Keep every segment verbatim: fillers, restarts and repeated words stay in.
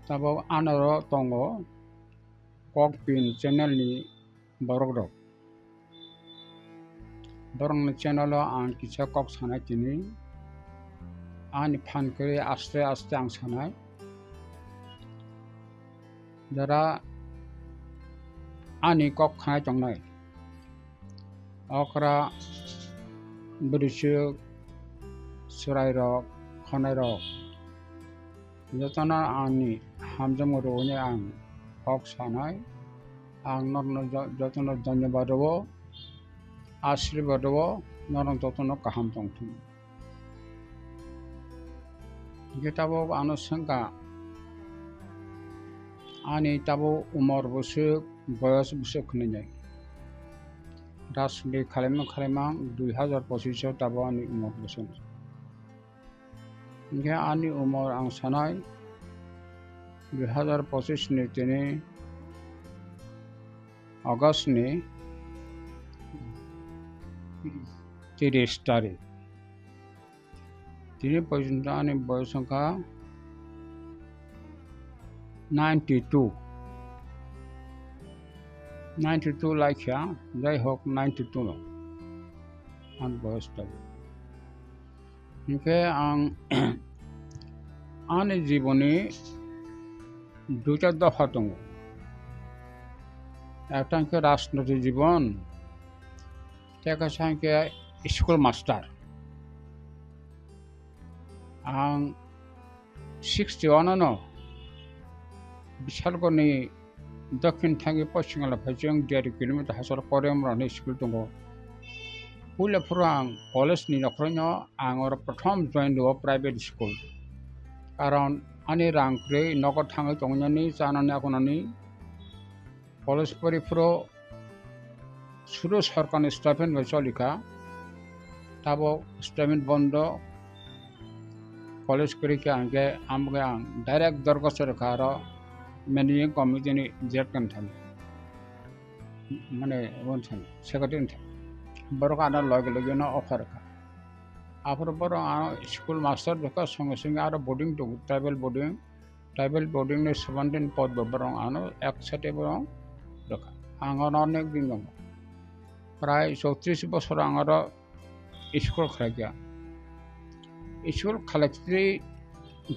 Tabuk anoro tongo Kokpin channel ni borok rok. Borok ni channel o ang kisa kok sanai tini. Ani phan kwrwi aste aste ang sanai. Jara ani kok khanai tongnai. Okra, bwrwisuk, chwrairok, khwnairok, jotono ani hamjakmung rwui ang kok sanai. Ang norokno jo-, jotono dhonyobad rwo, ashirbad rwo, norok jotono kaham tongthung. Hingke tabuk ano swngkha, ani tabuk umor bwswk, boyos bwswk hwnwi nai. Rajniti khalaima khalaima ang dui hazar pochish o tabuk ani umor bwswk. Hingke ani umor ang sanai dui hazar pochish ni tini August ni tiris tarik. Tini porjonto ani boyos wngkha ninety two. Ninety two laikha, jai hok, ninety two no ani boyos tabuk. Hingke ang ani jiboni duita dopha tongo. Ekta hingke rajnoitik jibon, tei kaisa hingke school master. Ang sixty one no Bishalgorni dokhin thangwi poschimgala phai chwng derai kilometer hasal Korem rokni school tongo. Puila phuru ang college ni nokhorno ang oro prothom join rwo private school. Karon ani rang kwrwi nogo thangwi tongnani, chanani, akonani. College pori phuru sudu sorkarni stipend bai cholikha. Tabuk stipend bondo, college kwrwi khe ang khe, amo khe ang direct dorkhasto rwkha aro managing committee ni Z kan thani. Mane, wng thani, secretary thani. Borok ano loge loge no offer kha. Aphuru borok ano school master rwkha, songe songe aro boarding tongo, tribal boarding. Tribal boarding ni seventeen pod bo borok ano ek sate borok rwkha. Ang ano onek din tongo. Prai chowtris bosor ang aro school khlaikha. School khlaikhe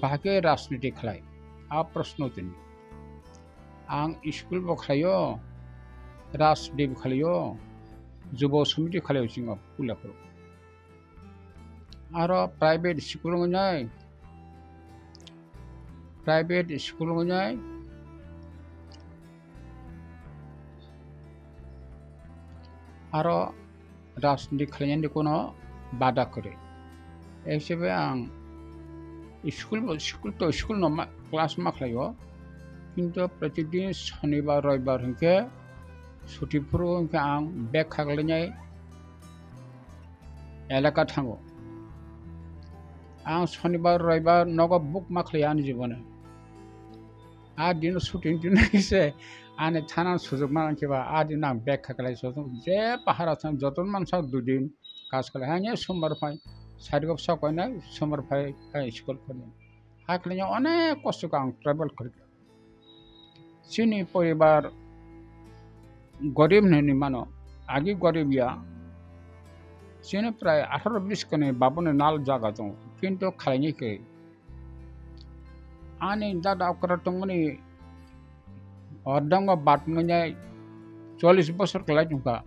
bahai khe rajniti khlai? A proshno tini. Ang school bo khlaio, rajniti bo khlaio, jubo samiti khlaio chwng puila phuru. Aro private school wngnai, private school wngnai, aro rajniti khlainani kono bada kwrwi. Hisabe ang school bo, school to school no ma, class ma khlaio, kintu protidin sonibar, roibar hinkhe suti phuru hinkhe ang bag khaklainai elaka thango. Ang sonibar, roibar nogo book ma khlai ani jibone. A dino shooting din se ani thana sujok ma nang khe ba, a din ang bag khaklai sojong je pahara thang joton mansa dui din kaj khlai. Hanya sombar phai, sari gop sa koinai sombar phai, phai school khoni. Hakhlai onek kosto khe ang travel khori. Chini poribar gorib hinwi mano, agi gorib ya. Chini prai atharo bis kani baboni nal jaga tongo, kintu khlaini kwrwi. Ani dada okra tongmani ordango bat manya chollish bosor kwlai tongkha,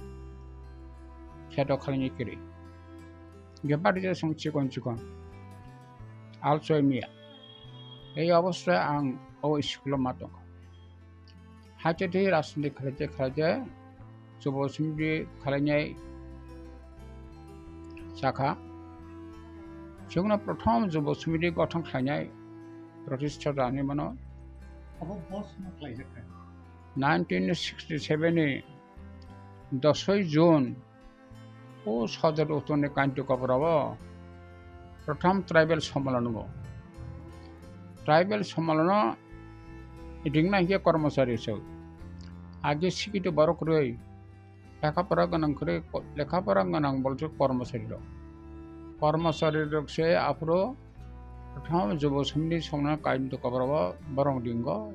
kheto khlaini kwrwi. Gepar je song chikon chikon. Alsoi miya. Ei obostha ang o school-o ma tongkha. Haikhe tei rajniti khlaite khlaite Jubo Samiti khlainai chakha. Chwngno prothom Jubo Samiti gothon khlainai protistha da hinwi mano. Abo bosno khlaijakha. Nineteen sixty seven ni dosoi June O Sodor Uttor ni Kaintu Koborao prothom tribal sommalon wngo. Tribal sommalon o ringna hinkhe kormochari se. Age sikito borok kwrwi, lekha pora gwnang kwrwi, lekha pora gwnang bolsok kormochari rok. Kormochari rok se aphuru Prothom Jubo Samiti songna kainto kabra bo borok dingo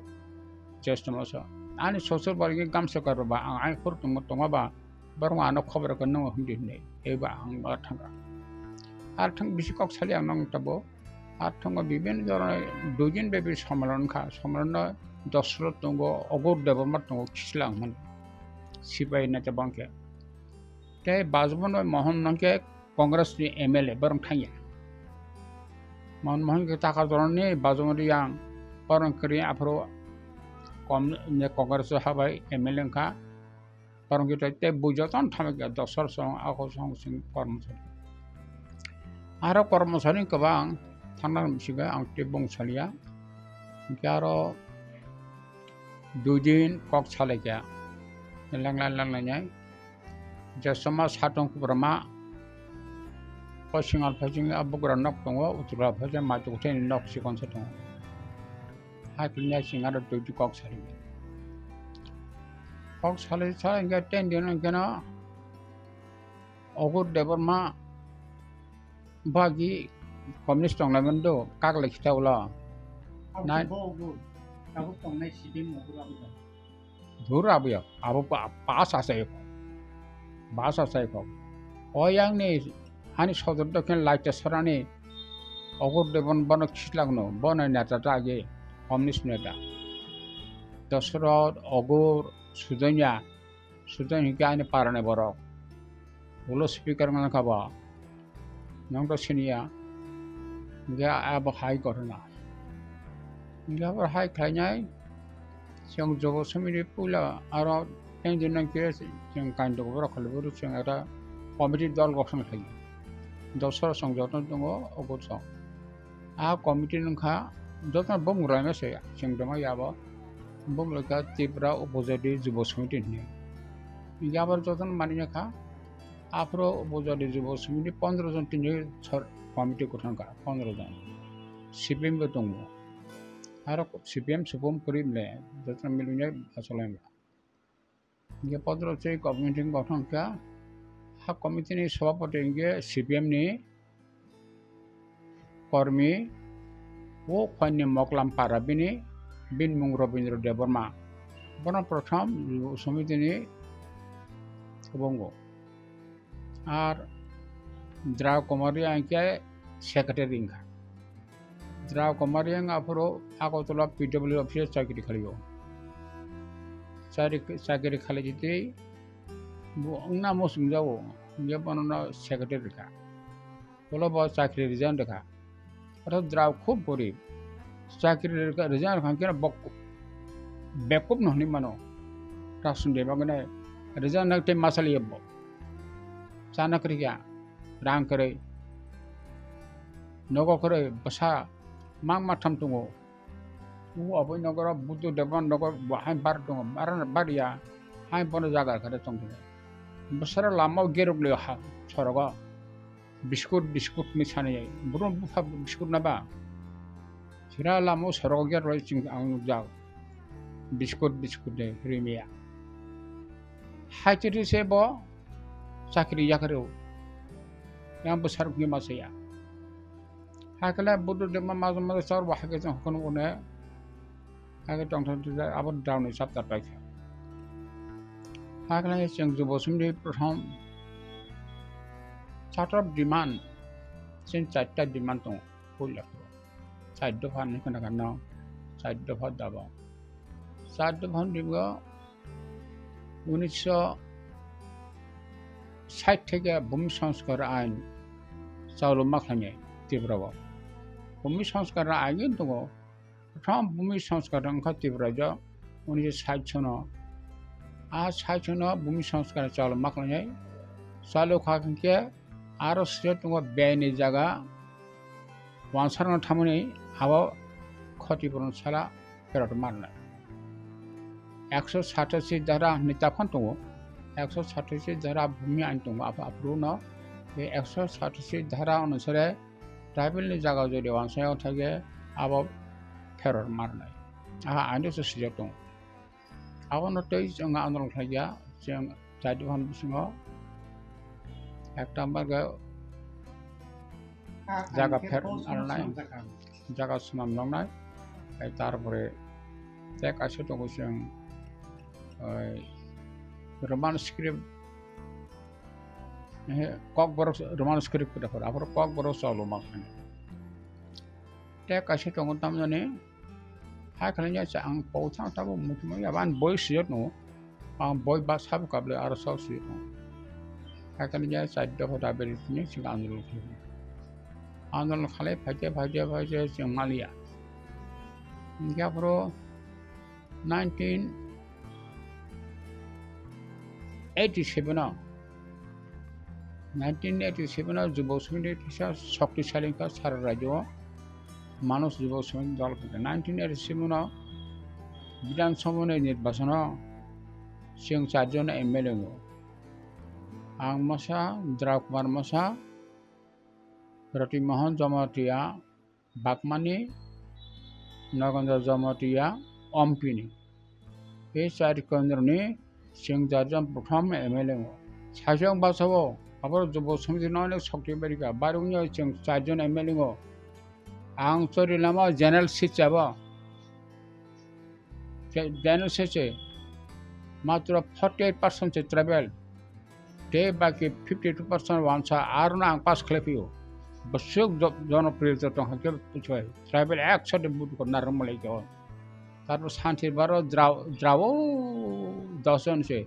chesno moso. Ani sosor bargi gamsa karo ba ang ai khur tongma tongma ba borok ano khobor ko nang hindi hindi. Eba ang ba thanga. Ar thang bisi kok sali ang nang tabo. Ar thang bibin jora dujin bebi somalon kha. Somalon no dosro tongo, Ogur Debbarma tongo, Kislang hwn. Sipai na tabang khe. Tei Bajmon bai Mohon nangkhe Congress ni M L A borok thangya. Mohon Mohon khe taka jorani Bajmon yang borok kri aphuru kom ne Congress habai M L A wngkha. Borok khe tei bui jotono thamwi khe dosor song ako song sing kormo song. Aro kormo sani kwbang thangna bisingo ang tei bung saliya. Hingkhe aro dui din kok salaikha. Lenglai lenglai nai. Jesoma satung kubrama. Kosingal phai chwng a bugra nok tongo, utra phai chwng maitu kuthai nok chikon se tongo. Hai kini chwng aro dui di kok sali. Kok sali sa hingke ten din hingke no Ogur Debbarma bagi communist tong lai mando, kak lai kita ulo. Abo Nai- bo Ogur, tabuk tongnai C P M Ogur abo jang. Dur abo ya, abo pa-, pas asai ko. Pas asai ko. O yang ni hani sodor dokhin laita sorani Ogur Debbarma bono khislak no, bono neta ta age, communist neta. Dosrot, Ogur, Sudonya, Sudonya hingke ani parani borok. Ulo speaker wngkha ba. Nwng to siniya. Hingke abo hai korona. Hingke abo hai khlainai. Chwng Jobo Samiti puila aro tei din nang khe chwng kainto borok khali boro chwng eta committee dol gotton khlai. Dosra chwng joto tongo obo chwng. A committee nung kha joto bumung rwlaima se chwng tongma yabo. Bumung kha Tripura Upajati Jubo Samiti hinwi. Yabo joto manwi kha. Aphuru Upajati Jubo Samiti pondro jon tini sor committee kwthang kha, pondro jon. C P M bo tongo. Aro C P M supum kwrwi mle, joto milwinai achalaima. Hingke pondro chwi committee gotong kha. Ha committee ni sabhapati hingke C P M ni kormi, o Khwani Moklam para bini, bini mung Robindra Debbarma. Bono prothom Jubo Samiti ni kwbongo. Ar Drao Kumar Reang khe secretary wngkha. Drao Kumar Reang aphuru Agartala P W office o chakri khlaio. Chari-, chakri khlai jitwi bo wngna muchung jago, hingke bono no secretary kha. Ulo bo chakri resign rwkha. Oro Drao khub gorib. Chakri rwkha, resign rwkha hingke bo bekup no hinwi mano. Rasun de bagwi nai resign rwkha tei masa liya bo. Chana kwrwi kha, rang kwrwi. Nogo kwrwi bwsa mang ma tham tongo. O aboni nogo Buddha Debbarma nogo bo hai bar tongo, bar, bar ya, hai bono jaga khe tong tongo. Bwsara lama o gerok le ha sorogo. Biskut, biskut ni sanai, brum bupha biskut na ba? Sira lama o sorogo gerok le ching ang nukjak. Biskut, biskut de rimia. Hai chiri se bo chakri yakarwi o. Yang bwsarok ni masa ya. Hakhe le Buddha Debbarma majra majra char bo hakhe chwng hokon hokone. Hakhe tongthok tongthok abo Drao ni chapter paikha. Hakhe le chwng Jubo Samiti ni prothom chatra demand, chini charta demand tongo. Puila char dopha hinwi khna kha no, char dopha daba. Char dopha ni bo unisho sait theke Bhumi Sanskar Ain chalu ma khlainai Tripura o. Bhumi Sanskar Ain tongo. Prothom Bhumi Sanskar wngkha Tripura o unisho sait sono. A sait sono Bhumi Sanskar chalu ma khlainai. Chalu kha khe aro side tongo bini jaga. Wansarno thamani abo khoti puron sala pherot marnai. Ekso satashi dhara hinwi taphang tongo. Ekso satashi dhara bhumi ain tongo abo aphuru no. Be ekso satashi dhara onusare tribal ni jaga jodi wansaya thage abo pherot marnai. Aha ain se sijak tongo. Abono tei chwng andolon khlai ya, chwng chai dophan bisingo ekta barga jaga pher arnai. jaga swnam noknai. Hai tarpore tei kaisa tongo chwng, oi, Roman script, eh, Kokborok Roman script kwrwi phoro, aphuru Kokborok choloma phano. Tei kaisa tongo tamjani, hai khalainai cha ang pau thang tabuk muchungma ya, ani boi siyot no, ang boi ba sabu kable aro sok siyot no. Hai khalainai cha dopha dabi rwtini chwng andolon khlai. Andolon khalai phaikhe, phaikhe, phaikhe chwng maliya. Hingkhe aphuru nineteen eighty-seven o, nineteen eighty-seven o Jubok Samiti kisa shoktisali wngkha sara rajyo o, Manus Jubok Samiti dol khe. Nineteen eighty-seven o Bidhan Sabha ni nirbachon o chwng charjon M L A wngo. Ang masa, Drau Kumar Masa, Roti Mohan Jamatia, Bakmani, Nagendra Jamatia, Ompini. Tei chari kendroni chwng charjon prothom M L A wngo. Saisong bachao, abo Jubok Samiti no onek shokti berika. Barwngya chwng charjon M L A wngo. Ang chori lama general seat chabo. Ke-, general seat se matro forty eight percent se tribal. Tei baki fifty two percent wansa, aro no ang pass khlai phio. Bwswk jo-, jonopriyo tong kha khe buchwai. Tribal ekshate vote ko narwk malai khe o. Tarpor Santi Bazar o Drau, Drau dos jon se.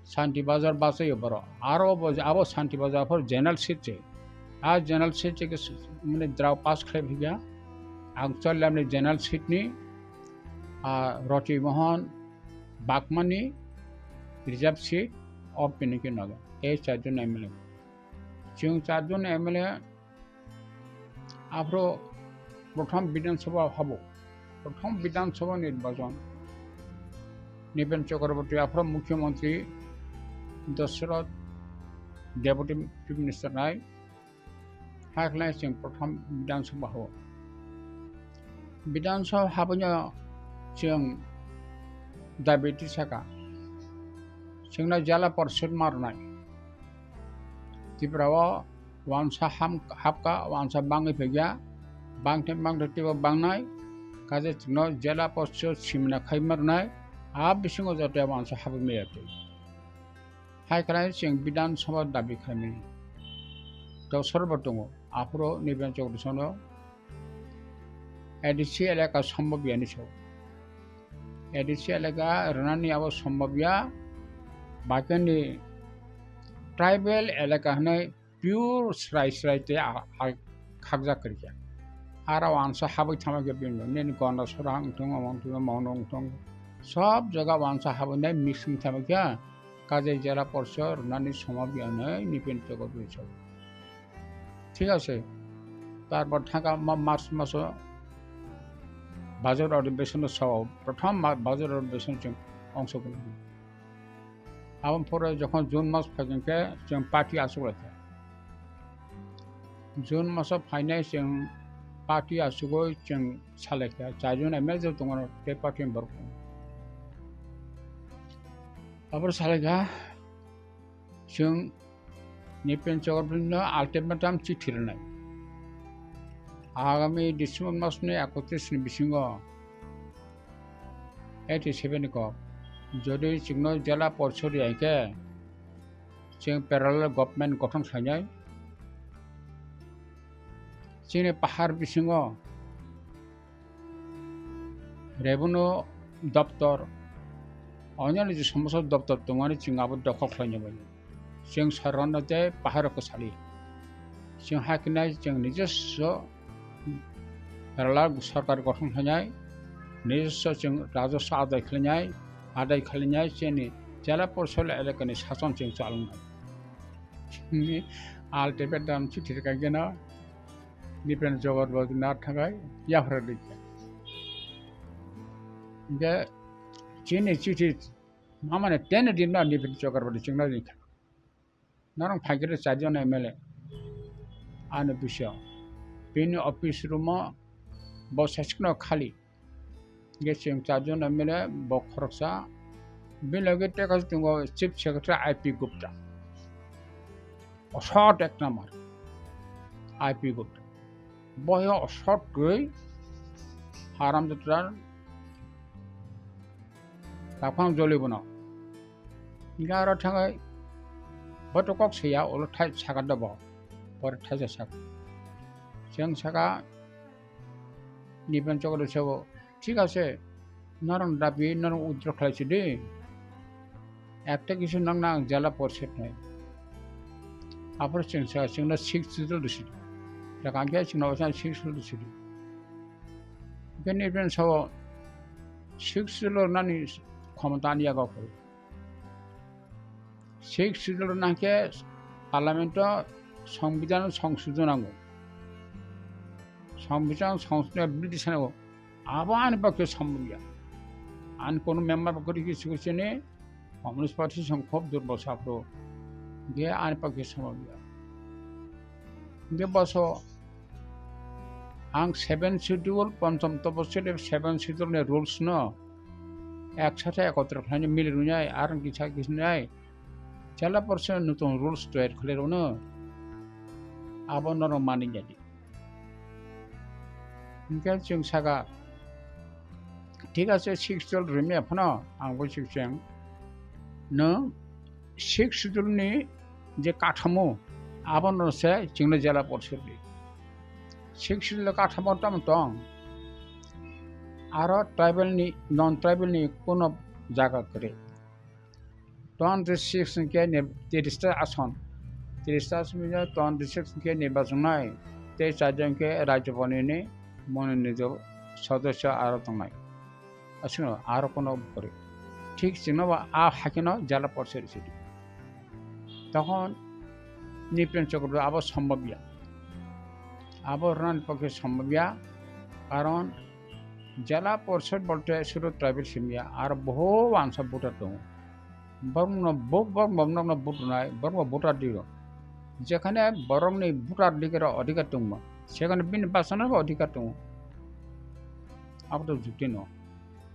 Santi Bazar bachaio borok. Aro bo, abo Santi Bazar phor general seat se. A general seat se ke s-, mane Drau pass khlai phikha. Ang chol lamni general seat ni, a, Roti Mohan Bakmani reserve seat of Piniki Naga. Tei charjon M L A. Chwng charjon M L A aphuru prothom Bidhan Sabha habo. Prothom Bidhan Sabha nirbachon. Nipen Chakraborty aphuru Mukhyamantri, Dasarath Deputy Chief Minister nai. Hakhlai chwng prothom Bidhan Sabha habo. Bidhan Sabha habono chwng dabi tisaka. Chwngno Jela Porishod ma rwnai. Tripura o wansa ham-, hapka, wansa bangwi phaikya, bangthe bangthe teibo bangnai, kaje chwngno Jela Porishod simna khai ma rwnai, a bisingo joto wansa habwi maya twi. Hai khlai chwng Bidhan Sabha dabi khlaimani. Dosor bo tongo, aphuru Nipen Chakraborty sono A D C elaka sombobya ni sao. A D C elaka rwnani abo sombobya, bakini tribal elaka hwnwi pure srai srai tei a, a, khakjak kwrwikha. Aro wansa habwi thamakhe bini nini Gondasora wngthung, omo wngthung, omo wngthung, sob jaga wansa habwi nai mix wng thamakhe. Kajai Jela Porishod rwnani sombobya hwnwi Nipen Chakraborty sao. Thik ase, tarpor thangka ma-, March maso Bajor Adhibeshon sao, prothom ma-, Bajor Adhibeshon chwng ongsogono. Aboni pore jokhon June mas phaikhe chwng party achuklaikha. June maso phainai chwng party achugwi chwng salaikha, charjon M L A tongmano tei party ni borok. Aboro salaikha, chwng Nipen Chakraborty no ultimatum chithi rwnai. Agami December masni ekotris ni bisingo eighty seven ni kok, jodi chwngno Jela Porishod ya hwnkhe, chwng parallel government gothon khlainai. Chini pahar bisingo Revenue doptor, onyaini je somosto doptor tongmani chwng abo dokhol khlaina bagwi. Chwng sorkarno tei paharrokno sali. Chwng hakhe nai chwng nijoswo parallel sorkar gothon khlainai, nijoswo chwng rajoswo adai khlainai, adai khlainai chini Jela Porishod elakani sason chwng chalwnai. Ultimate dam chithi rwkha geno, Nipen Chakraborty no thangai yaphra rikha. Hingkhe chini chithi mamani teni din no Nipen Chakraborty chwngno rikha. Norok phaikhe charjon M L A ani bisio. Bini office room o bo saisikno khali. Hingkhe chwng charjon M L A bo khoroksa. Bini loge tei kaisa tongo Chief Secretary I P Gupta. Osot ek number I P Gupta. Boyo osot gwi Haram jatra. Taphang joli bono. Hinkhe aro thangai boto kok saya ulo thai saka dobo. Pore thaisa saka. Chwng saka Nipen Chokro sabo, "Thik ase, norok dabi norok withdraw khlai sidi. Ekta kisu nangna ang jela porset nai." Aphuru chwng saka chwngno six schedule rwsidi. Jakang khe chwngno osa six schedule rwsidi. Hinkhe Nipen sabo six schedule nani khomota ani yago khe. Six schedule nangkhe parliament o songbidhan songsodhon nango. Songbidhan songsodhon bill sanango. Abo ani pokhe sombobya. Ani kono member pokhe rikhi sukhe sini Communist Party song khub durbol sapro. Ge ani pokhe sombobya. Ge boso ang seven schedule, ponchom topos seven schedule ni rules no ek sathe ekotro khlaina mili rwnai, ar kisa kisa nai jela porse nutun rules toyar khlai rwno, abo norok mani jadi. Hinkhe chwng saka, "Thik ase, six schedule rwmya phano ang bo sik chwng no six schedule ni je kathamo abono se chwngno jela porse di." Six schedule kathamo tamo tong, aro tribal ni, non tribal ni kono jaga kwrwi. Twenty six hwnkhe ni tirista ason. Tirista ason hwnkhe twenty six hwnkhe nirbachon nai. Tei charjon hwnkhe Rajyabhani ni mononito sodosyo aro tongnai. Aswkno aro kono kwrwi. Thik chwngno bo a haikhe no jela porse rwsidi. Tokhon Nipen Chokro abo sombobya. Abo rwnani pokhe sombobya. Karon jela porse bolte suru tribal simya. Aro boho wansa voter tongo. Borokno bo-, borok bo norokno vote rwnai, borok bo voter di rw. Jekhane borokni voter di rw odhikar tongma, sekhane bini bachana bo odhikar tongo. Abo to jukti no.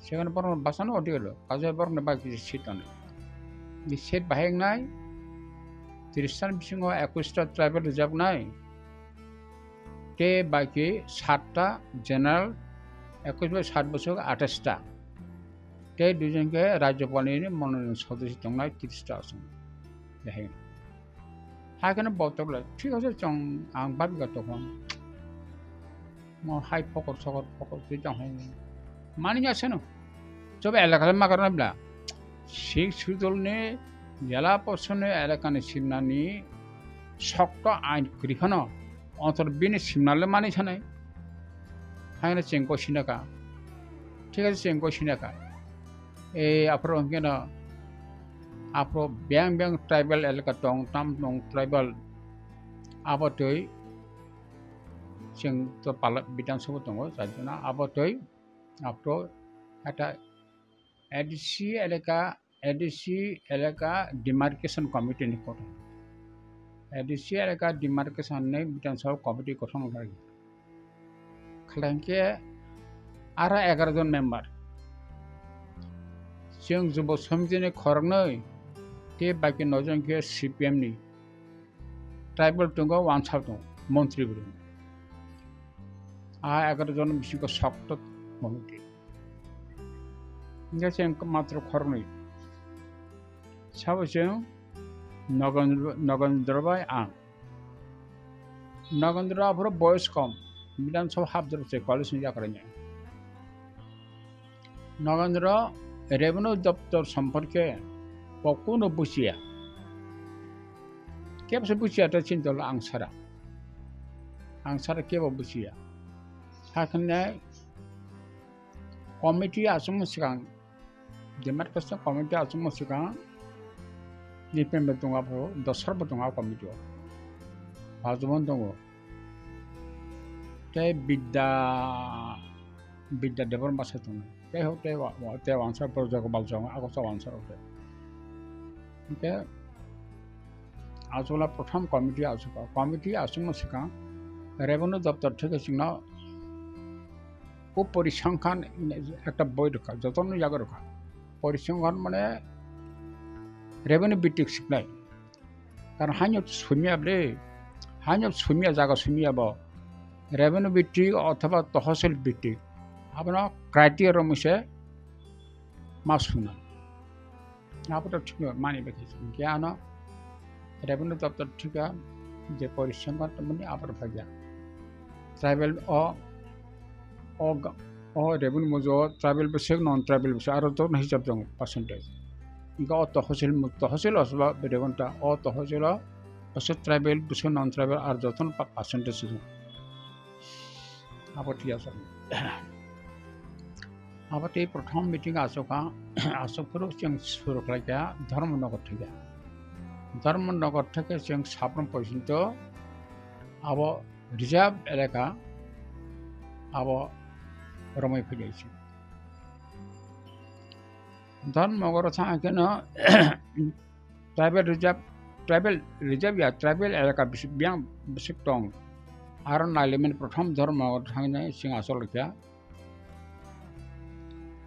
Sekhane borokno bachana odhikar rw, kaje borokni bai kisa seat tongo. Ni seat bahai wngnai, tris ta ni bisingo ekwis ta tribal rijak wngnai. Tei baki satta general, ekwis bai sat bosor atais ta. Tei duijon khe Rajyabhani ni mononito sodosyo tongnai tris ta aswk. Jahai. Haikhe no botok lai, thik ase chwng ang babika tokon. Mo hai phokor sokor phokor twi tong hai. Mani ya seno. Choba elaka le makarna bla. Sik sudol ni jela porshod ni elaka ni simna ni sokto ain kwrwi phano ontor bini simna le mani sanai. Haino chengko sinaka. Thik ase chengko sinaka. E aphro hwnkhe no aphro beng beng tribal elaka tong tam tong tribal abo twi chwng to pala Bidhan Sabha tongo chajana abo twi aphro eta A D C elaka, A D C elaka demarcation committee ni kotor. A D C elaka demarcation ni Bidhan Sabha committee kotor wngkha. Khlai khe aro egaroh jon member. Chwng Jubo Samiti ni khoroknwi tei baki nojon khe C P M ni. Tribal tongo, wansa tongo, montri bo tongo. A egaroh jon bisingo sokto montri. Hingke chwng matro khoroknwi. Sabo chwng Nogendra, Nogendra bai ang. Nogendra aphuru boyos kom, Bidhan Sabha hapjak se college ni yakaranya. Nogendra revenue doptor somporke bo kuno buchiya. Kebsa buchiya ta chini dol ang sara. Ang sara kebo buchiya. Hakhne committee aswng swkang, demarcation committee aswngmo swkang, Nipen bo tongo aphuru, Dosar bo tongo a committee o. Bajumon tongo. Tei Bidya, Bidya Debbarma sai tongo. Tei hok tei wa-, wa-, tei wansa Projagopal tongo, agosa wansa rok tei. Hingke aswkla prothom committee aswk, committee aswngmo swkang, revenue doptor theke chwngno O porisangkhan ekta boi rwkha, jotono yago rwkha. Porisangkhan mane revenue bhitik siknai. Karon haino sumya ble, haino sumya jaga sumya bo. Revenue bhitik othoba tohosil bhitik. Abono criteria romwi se ma suna. Abo to thikno mani bai khe hwnkhe ano revenue doptor thika je porisongkha tongmani abo rok phaiya. Tribal o, o ga-, o revenue mojo tribal bwswk, non tribal bwswk, aro jotono hisab tongo percentage. Hwnkhe o tohosil mo-, tohosil o soba revenue ta, o tohosil o bwswk tribal, bwswk non tribal, aro jotono pa-, percentage se tongo. Abo thik aswk. Abo tei prothom meeting aswk kha, aswk phuru chwng suru khlai kha Dharmanagar theke. Dharmanagar theke chwng Sabram porjonto abo reserve elaka abo romwi phai lai se. Dharmanagar thang kheno tribal reserve, tribal reserve ya, tribal elaka bisi-, biyang bisik tong. Aro nailaimani prothom Dharmanagar thangnai chwng aswk kha.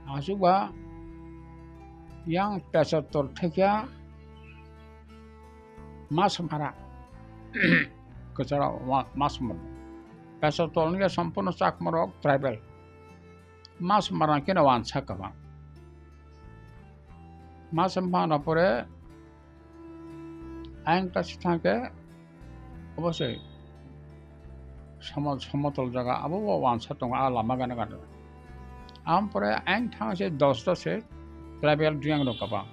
Aswkba yang Pecharthal thekya Masmara. Kwcharo wa-, Masmara. Pecharthal ni sampono Chakmarok tribal. Masmara keno wansa kwbang. Masmara pore ayang ta sithangke obosoi somo-, somotol jaga abo bo wansa tongo, a lama gana gana. Am pore ang thang se dosta se tribal yang rok kwbang.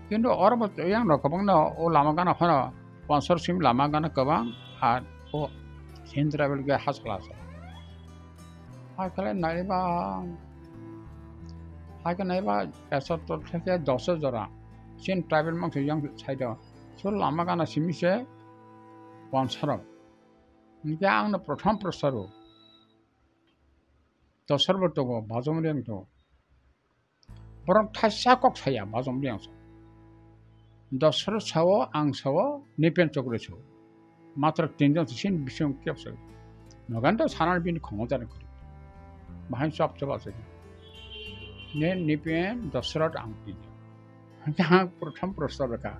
Kintu oro bo yang rok kwbang no o lama gana phano wansar sim lama gana kwbang, ar o sin tribal ge hasla sa. Hakhe naiba, hakhe naiba Pecharthal theke dosa jora. Sin tribal mangsa yang side o. So lama gana simi se wansarok. Hingke ang no prothom prosaro. Dosar bo tongo, Bajom Reang tongo. Borok thaisa kok saya, Bajom Reang sa. Dosar sao, ang sao, Nipen Chokre sao. Matro tinjon se sin bising kep sa. Nogan to sanar bini khongo jani kori. Bahai chop chop ase. Ne Nipen Dosarot ang tinjon. Ang prothom prosaro ka.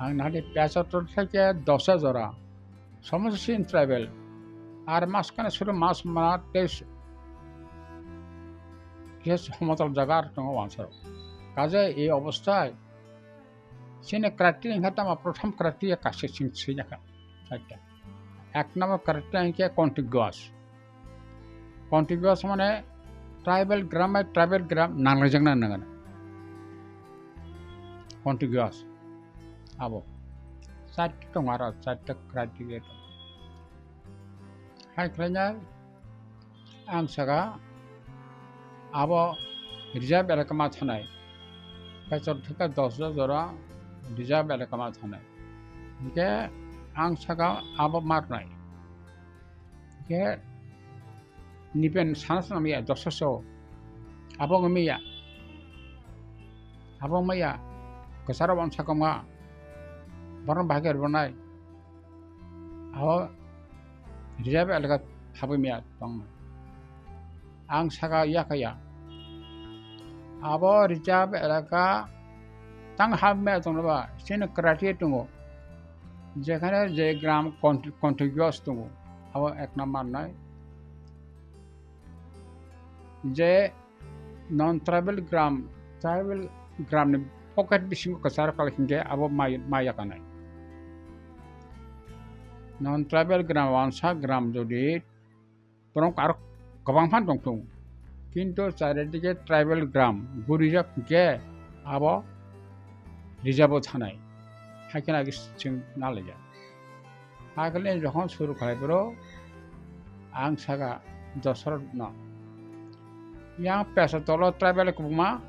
Ang nadi Pecharthal theke dosa jora. Somosto sin tribal. Ar maskane suru mas ma tes ke somotal jaga ar tongo wansaro. Kaje ei obostai sini criteria hingkha tama prothom criteria kaisa sing sini kha. Chaita. Ek number criteria hingkhe contiguous. Contiguous mane tribal gram bai tribal gram nanglaijak na nangana. Contiguous. Abo. Chaita tongo aro, chaita criteria tongo. Hai khlaina ang saka abo reserve elaka ma thanai. Pecharthal theke dosa jora reserve elaka ma thanai. Hingke ang saka abo marnai. Hingke Nipen sana sana miya dosa so. Abo wng miya. Abo wng miya. Kwcharo wansa kwma. Borok bahai khe rwnai. Abo reserve elaka habwi miya tong. Ang saka ya kaya. Abo reserve elaka tang habwi miya tong ba. Sini criteria tongo. Jekhane je gram cont-, contiguous tongo. Abo ek number nai. Je non tribal gram, tribal gram ni pocket bisingo kwcharo kal hingke abo mai, mai yakanai. Non tribal gram, wansa gram jodi borok aro kwbang phan tong tongo. Kintu charidike tribal gram gurijak hingke abo reserve o thanai. Haikhe nagi chwng nalaijak. Hakhe jokhon suru khlai boro, ang saka Dosarot no. Yang Pecharthal o tribal kwbangma,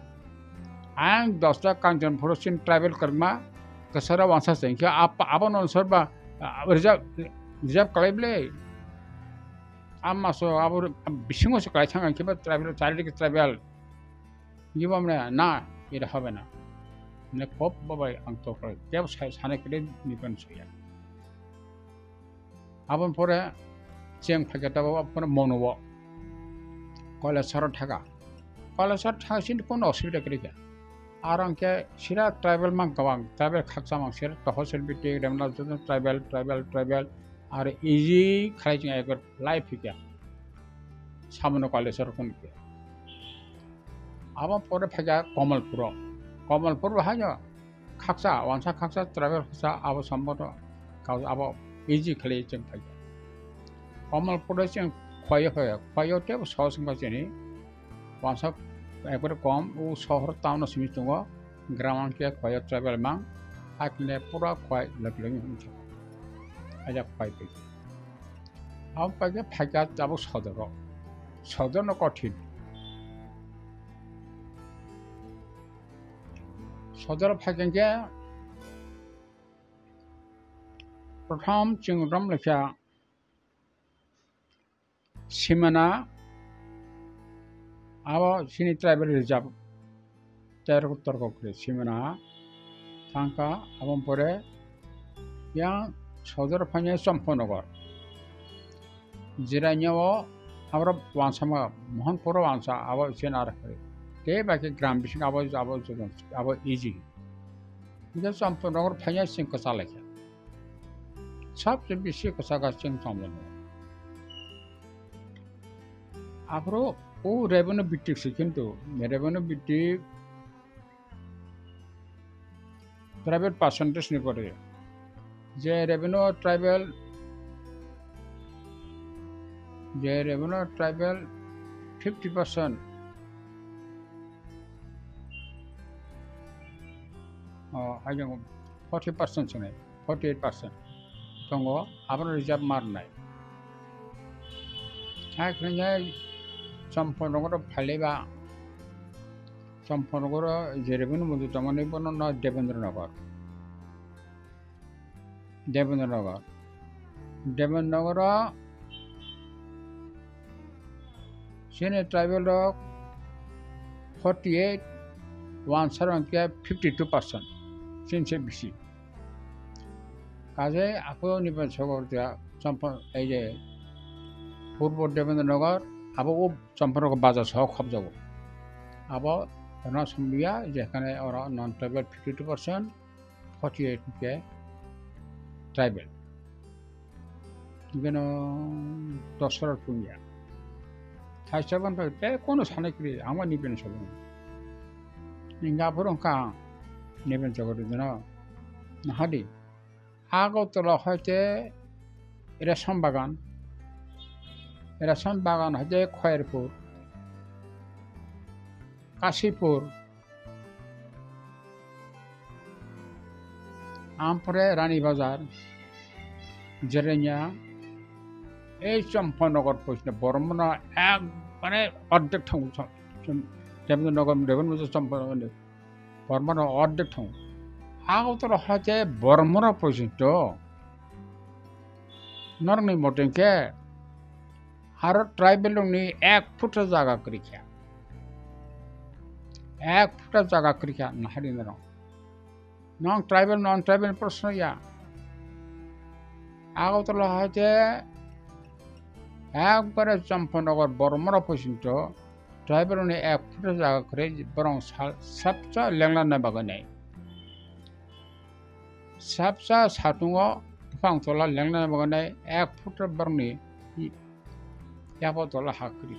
ang dosta Kanchanpur o sin tribal kwrwngma, kwcharo wansa se, hingke ap-, abo no sorba, ah, reserve, reserve khlai bwle. Ama so abo bisingo se khlai thang, hingke ba tribal, charidike tribal. Hingke ba mane, na, eta hobe na. Mane khop babai ang to khlai, kebo sai, sane kede ni pen soya. Aboni pore cheng phaikhe tabuk aboni pore mono o Kailasor thaka. Kailasor thaka sini kono osubida kwrwi kha. Aro hwnkhe sira tribal mang kwbang, tribal khaksa mang sira tohosil biti remna joto tribal, tribal, tribal. Aro easy khlai chwng ekbar life hikha. Samono Kaileswar hwn khe. Abo pore phaikha Kamalpuro. Kamalpur bo haino khaksa, wansa khaksa, tribal khaksa, abo sambono kau-, abo easy khlai chwng phaikha. Kamalpuro chwng Khwaio phaikha. Khwaio tebo sohor wngkha chini. Wansa ekbare kom, o sohor town o simi tongo, gram wngkhe Khwaio tribal mang, hakhe pura Khwai lok lok wngkha. Aja Khwai pai. Abo pai khe phaikha tabuk sodoro. Sodorno kothin. Sodoro phaikha khe prothom chwng rom lekha Simana, abo chini tribal reserve, terok torkok khe Simana thangkha, aboni pore yang sodor phainai Champanagar. Jiranya o aboro wansa ma, Mohanpur o wansa, abo chini ar khe. Tei bai khe gram bising abo, abo, abo easy. Hingke Champanagar phainai chwng kwchalaikha. Sabse bisi kwchakha chwng Champanagar. Aphuru o revenue bhitik se kintu, revenue bhitik private percentage ni pore. Je revenue tribal, je revenue tribal fifty percent. Oh, ayang forty percent sene. forty-eight percent tongo, abono reserve ma rwnai. Hai khwlaiya Champanagar o phailaiba, Champanagar o je revenue monthri tongmani bono no Debendra Nagar. Debendra Nagar. Debendra Nagar o chini tribal rok forty-eight, wansa rok hwnkhe fifty-two percent, chini se bisi. Kaje aphuru Nipen Sogor dia Champa, ei je Purbo Debendra Nagar, abo o Champanagar bazar soho khopjago. Abo rwna somliya, jekhane oro non tribal fifty-two percent, forty-eight hwnkhe tribal. Hwnkhe no dosra pungya. Thaisa ban pai, tei kono sanai kwrwi, ang ba Nipen Sogor. Hwnkhe aphuru wngkha ang Nipen Sogor dino. Nahadi. Agartala hoite Resham Bagan, Resham Bagan hoite Khoyerpur, Kashipur, ampore Rani Bazar, Jerenya, ei Champanagar poisinto boromno ekbare ordek thango, Champanagar, Champanagar. Bormano ordek thung. Agartala hoite Bormora poisinto norokni mote hwnkhe aro tribal rokni ek phuta jaga kwrwikha. Ek phuta jaga kwrwikha nahari norok. Nong tribal, non tribal proshno ya. Agartala hoite ekbare Champanagar Bormora poisinto tribal rokni ek phuta jaga kwrwi borok sa-, sabsa lengla nai bagwi nai. Sabsa satungo buphang tola lengla nai bagwi nai ek phuta borokni yapha tola ha kwrwi.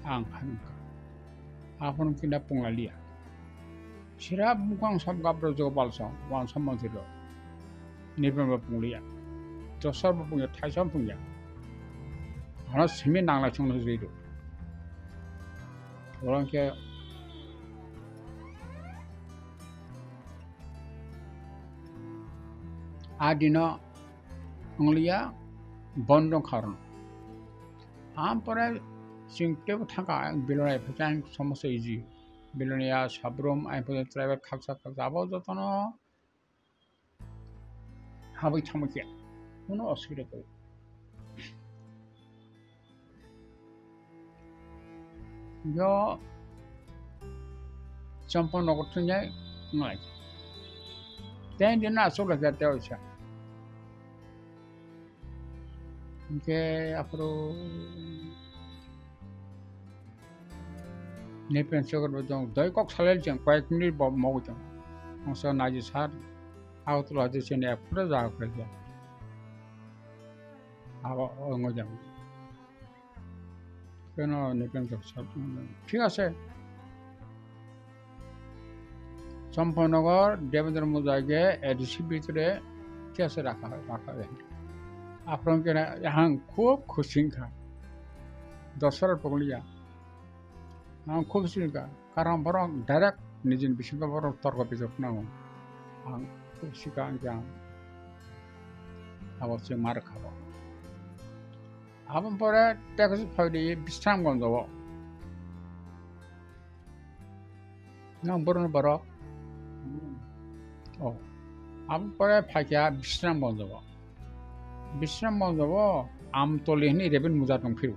Ang hai wngkha. Aphuru kina punglalia. Sira bukang sab gabro jogo balsong, wansa monthri rok. Nipen bo pungliya. Dosar bo pungya, thaisa bo pungya. Ano simi nanglai chongno jui do. Orang ke adino pungliya bondong kharno. Ampore chwng tebo thangkha, Bilonai phaikha ang somoso easy. Biloniya, Sabrum, ang phaikha tribal khaksa khaksa, abo jotono habwi thangma khe, kuno osubida kwrwi. Yo Champanagar thungnai ngai. Ten din na asuk lagi ate oisa. Hingke aphuru Nipen Sogor bo jong doi kok salai jeng koyek minute bo mogo jong. Mangsa naji sar Agartala hati sini aphuru jaga khe. Abo ongo jong. কেন নিপেন চক সাহেব? ঠিক আছে। চম্পকনগর, দেবেন্দ্র মুজাকে এডিসি ভিতরে ঠিক আছে রাখা হয়, রাখা হয়। আপনার কেন এখন খুব খুশি খা। দশরা পকলিয়া। এখন খুব খুশি খা। Karon borok direct nijini bisingo borok torko bijok nango. Ang sikha ang khe ang abo se mar khabo. Aboni pore tei kaisa phai di Bisramganj o. Nang borokni borok. Oh. Aboni pore phaikha Bisramganj o. Bisramganj o Amtoli hwnwi revenue muja tong phiro.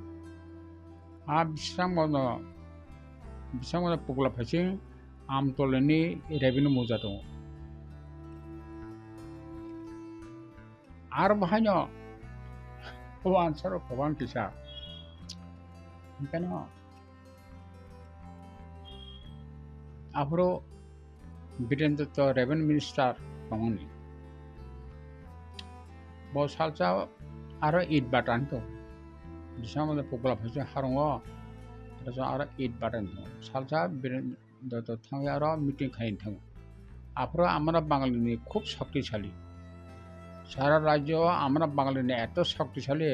A Bisramganj o, Bisramganj o Pukla phaising Amtolini revenue muja tongo. Aro bahaino o answer o kwbang kisa. Hingkheno aphuru Biren Dotto revenue minister tongoni. Bo salsa aro it batan to. Bisingtwi Pukla phaising harungo, aro aro it batan to. Salsa Biren Dotto thangwi aro meeting khai thango. Aphuru amra Bangalini khub shaktisali. Sara rajyo amra Bangalini eto shaktisali.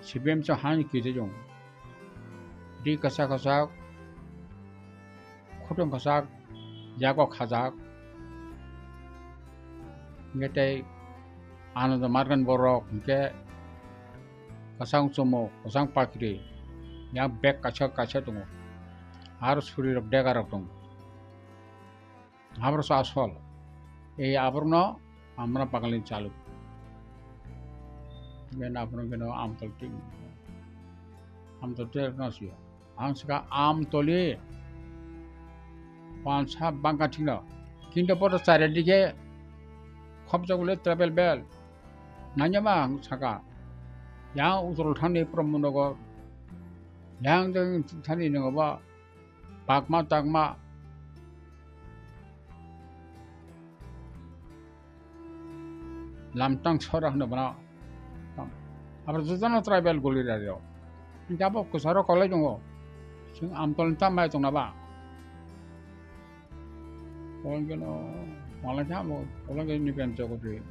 C P M chwng hani kisa chwng. Di kwchak kwchak, khutang kwchak, yago khajak. Hingke tei Ananda Margan borok hingke kwchang chumo, kwchang pakri, yang bag kaisa kaisa tongo. Aro suri rok dega rok tongo. Aborok se asol. Ei aborokno amra Bangalini chalu. Ben aborok geno Amtoli twi. Amtoli twi no siya. Ang saka Amtoli. Pansa bangka thikno. Kintu poto chari dike khopjak bole travel bel. Nanya ma ang saka. Yang Uttarkhand ni Pramod Nagar. Yang jeng thani nongo ba. Pakma takma lamtang sora hwno bono. Abo jotono tribal guli rw. Hingke abo kwcharo kolai tongo. Chwng Amtolni ta mai tongna ba. Kolai keno, malai khe abo, kolai khe nipen chokotwi.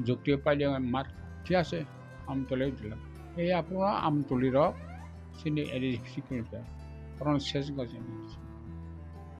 Jukti paileng mar, thik ase, Amtoli dilam. Ei aphuru Amtoli rok, sini A D C kilometer. Koron ses gajini.